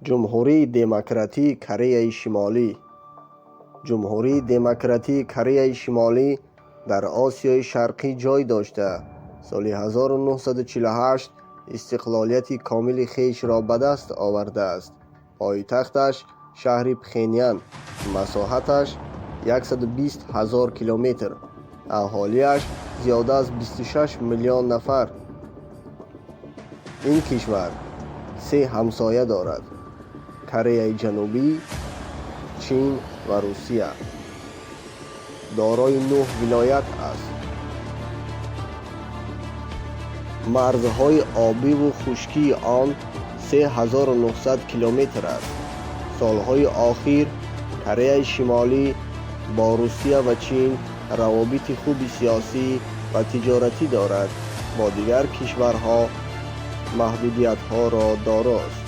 Ҷумҳурии Демократии Кореяи Шимолӣ. Ҷумҳурии Демократии Кореяи Шимолӣ дар Осиёи Шарқӣ ҷой дошта, соли 1948 истиқлолияти комили хешро ба даст овардааст. Пойтахташ шаҳри Пхенян, масоҳаташ 120 ҳазор километр, аҳолиаш зиёда аз 26 миллион нафар. Ин кишвар се ҳамсоя дорад: Кореяи Ҷанубӣ, Чин ва Русия. Дорои нӯҳ вилоят аст. Марзҳои обиву хушкии он 3900 километр аст. Солҳои охир Кореяи Шимолӣ бо Русия ва Чин равобити хуби сиёсӣ ва тиҷоратӣ дорад, бо дигар кишварҳо маҳдудиятҳоро дорост.